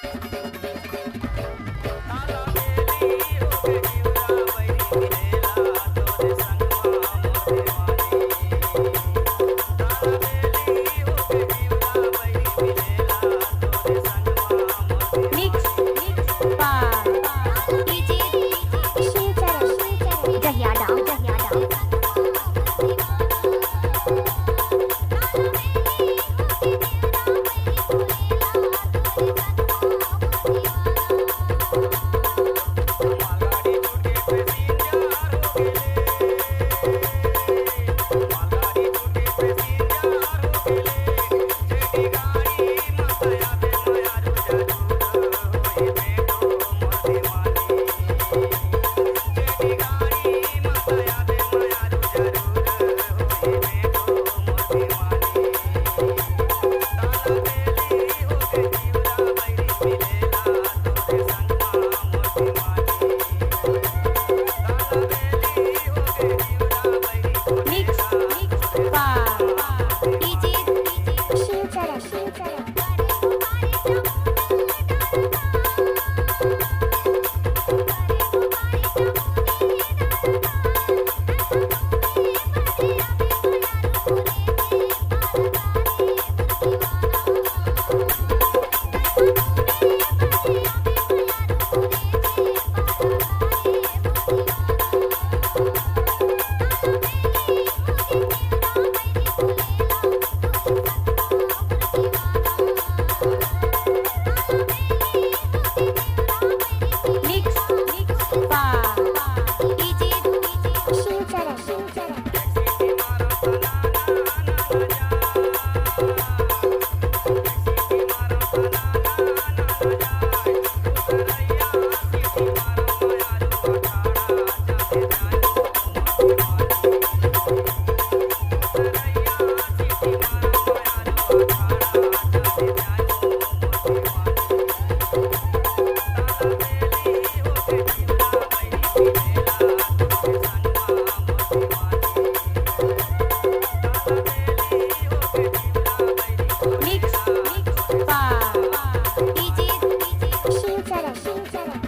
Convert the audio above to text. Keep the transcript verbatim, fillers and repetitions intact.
Mix, mix, by D J Shiv Charan, Shiv Charan, Jahiadan, Jahiadan. Mix, mix, by D J Shiv Charan, Shiv Charan. Mix, mix, by D J Shiv Charan, Shiv Charan. Mix, mix, by D J Shiv Charan, Shiv Charan.